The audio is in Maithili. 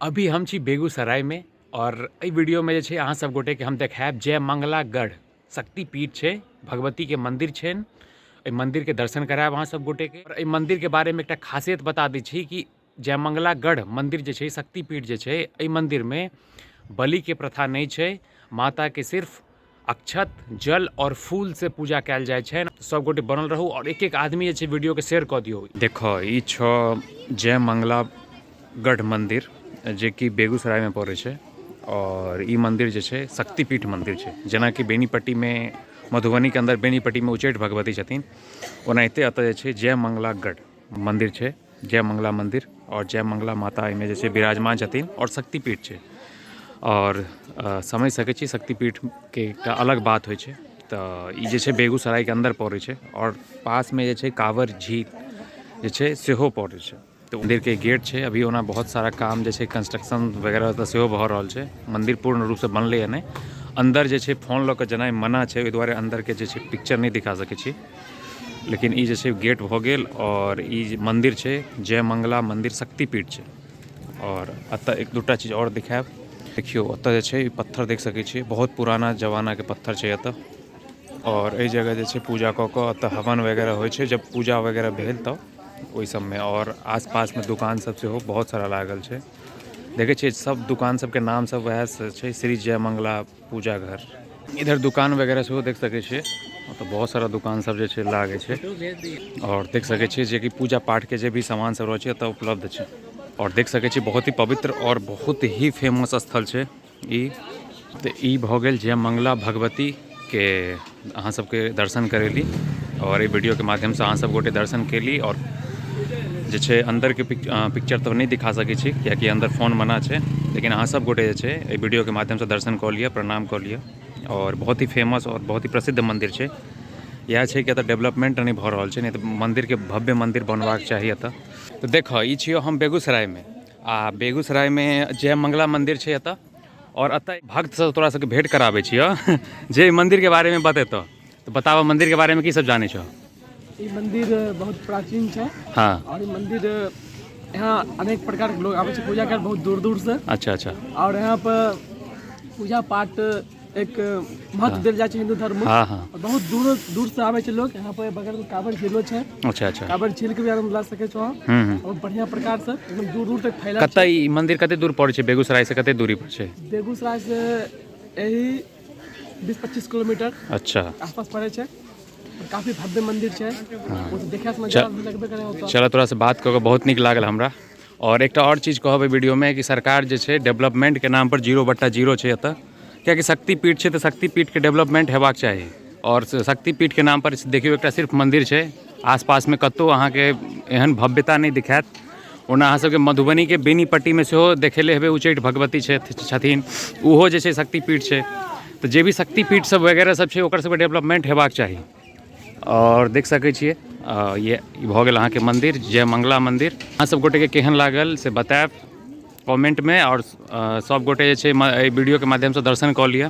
अभी हम छी बेगूसरायमे आओर एहि वीडियोमे जे छै अहाँ सब गोटेके हम देखायब जय मंगलागढ़ शक्तिपीठ छै भगवतीके मन्दिर छनि एहि मन्दिरके दर्शन करायब अहाँ सब गोटेके आओर एहि मन्दिरके बारेमे एकटा खासियत बता दै छी कि जय मंगलागढ़ मन्दिर जे छै शक्तिपीठ जे छै एहि मन्दिरमे बलिके प्रथा नहि छै माताके सिर्फ अक्षत जल आओर फूलसँ पूजा कयल जाइ छनि सब गोटे बनल रहू आओर एक एक आदमी जे छै वीडियोके शेयर कऽ दियौ। देखऽ ई छऽ जय मंगला गढ़ मन्दिर जेकि बेगूसरायमे पड़ै छै आओर ई मन्दिर जे छै शक्तिपीठ मन्दिर छै जेनाकि बेनीपट्टीमे मधुबनीके अन्दर बेनीपट्टीमे उच्चैठ भगवती छथिन ओनाहिते एतऽ जे छै जय मंगला गढ़ मन्दिर छै जय मंगला मन्दिर आओर जय मंगला माता एहिमे जे छै विराजमान छथिन आओर शक्तिपीठ छै आओर समझि सकै छी शक्तिपीठके एकटा अलग बात होइ छै तऽ ई जे छै बेगूसरायके अन्दर पड़ै छै आओर पासमे जे छै काँवर झील जे छै सेहो पड़ै छै तऽ मन्दिरके गेट छै अभी ओना बहुत सारा काम जे छै कंस्ट्रक्शन वगैरह तऽ सेहो भऽ रहल छै मन्दिर पूर्ण रूपसँ बनलैए नहि अन्दर जे छै फोन लऽ कऽ जेनाइ मना छै ओहि दुआरे अन्दरके जे छै पिक्चर नहि दिखा सकै छी लेकिन ई जे छै गेट भऽ गेल आओर ई जे मन्दिर छै जय मंगला मन्दिर शक्तिपीठ छै आओर एतऽ एक दूटा चीज आओर देखायब। देखियौ ओतऽ जे छै ई पत्थर देख सकै छियै बहुत पुराना जमानाके पत्थर छै एतऽ आओर एहि जगह जे छै पूजा कऽ कऽ एतऽ हवन वगैरह होइ छै जब पूजा वगैरह भेल तऽ ओहि सबमे आओर आसपासमे दोकान सब सेहो बहुत सारा लागल छै देखै छियै सब दोकान सबके नाम सब वएह छै श्री जय मंगला पूजा घर। इधर दुकान वगैरह सेहो देख सकै छियै ओतऽ बहुत सारा दुकान सब जे छै लागै छै आओर देख सकै छियै जेकि पूजा पाठके जे भी सामान सब रहै छै ओतऽ उपलब्ध छै आओर देख सकै छियै बहुत ही पवित्र आओर बहुत ही फेमस स्थल छै ई। तऽ ई भऽ गेल जय मंगला भगवतीके अहाँ सबके दर्शन करेली आओर एहि वीडियोके माध्यमसँ अहाँ सब गोटे दर्शन केली आओर जे छै अन्दरके पिक्चर तऽ नहि दिखा सकै छी किएकि अन्दर फोन मना छै लेकिन अहाँ सब गोटे जे छै एहि वीडियोके माध्यमसँ दर्शन कऽ लिअ प्रणाम कऽ लिअ आओर बहुत ही फेमस आओर बहुत ही प्रसिद्ध मन्दिर छै। इएह छै कि एतऽ डेवलपमेन्ट नहि भऽ रहल छै नहि तऽ मन्दिरके भव्य मन्दिर बनबाक चाही एतऽ। तऽ देखऽ ई छियौ हम बेगूसरायमे आ बेगूसरायमे जय मंगला मन्दिर छै एतऽ आओर एतऽ भक्तसँ तोरा सबके भेँट कराबै छियौ जे एहि मन्दिरके बारेमे बतेतौ। तऽ बताबऽ मन्दिरके बारेमे की सब जानै छौ? ई मंदिर बहुत प्राचीन छै। और ई मंदिर यहाँ अनेक प्रकार के लोग आबै छै पूजा कर बहुत दूर दूर से। अच्छा अच्छा। और यहाँ पर पूजा पाठ एक महत्व देल जाइ छै हिंदू धर्म में। हाँ हाँ। और बहुत दूर दूर से आबै छै लोग। यहाँ पर बगल में कांवर झीलो छै। अच्छा अच्छा। कांवर झील के भी आनंद ला सकै छौ। और बढ़िया प्रकार से एकदम दूर दूर तक फैलल कतऽ ई मंदिर कते दूर पड़ै छै बेगूसराय से कते दूरी पर छै? बेगूसराय से यही 20-25 किलोमीटर आसपास पड़ै छै। काफी भव्य मंदिर छै। ओ तऽ देखै से नजारा भी लगबे करे ओतऽ। चलऽ तोरा से बात कऽ कऽ बहुत नीक लागल हमरा। आओर एकटा आओर चीज कहब एहि वीडियोमे कि सरकार जे छै डेवलपमेन्टके नाम पर 0/0 छै एतऽ किएकि शक्तिपीठ छै तऽ शक्तिपीठके डेवलपमेन्ट हेबाक चाही आओर शक्तिपीठके नाम पर देखियौ एकटा सिर्फ मन्दिर छै आसपासमे कतहु अहाँके एहन भव्यता नहि दिखायत। ओना अहाँ सबके मधुबनीके बेनीपट्टीमे सेहो देखेले हेबै उच्चैठ भगवती छथिन ओहो जे छै शक्तिपीठ छै तऽ जे भी शक्तिपीठ सब वगैरह सब छै ओकर सबके डेवलपमेन्ट हेबाक चाही। आओर देख सकै छियै ये भऽ गेल अहाँके मन्दिर जय मंगला मन्दिर। अहाँ सब गोटेके केहन लागल से बतायब कमेन्टमे आओर सब गोटे जे छै एहि वीडियोके माध्यमसँ दर्शन कऽ लिअ।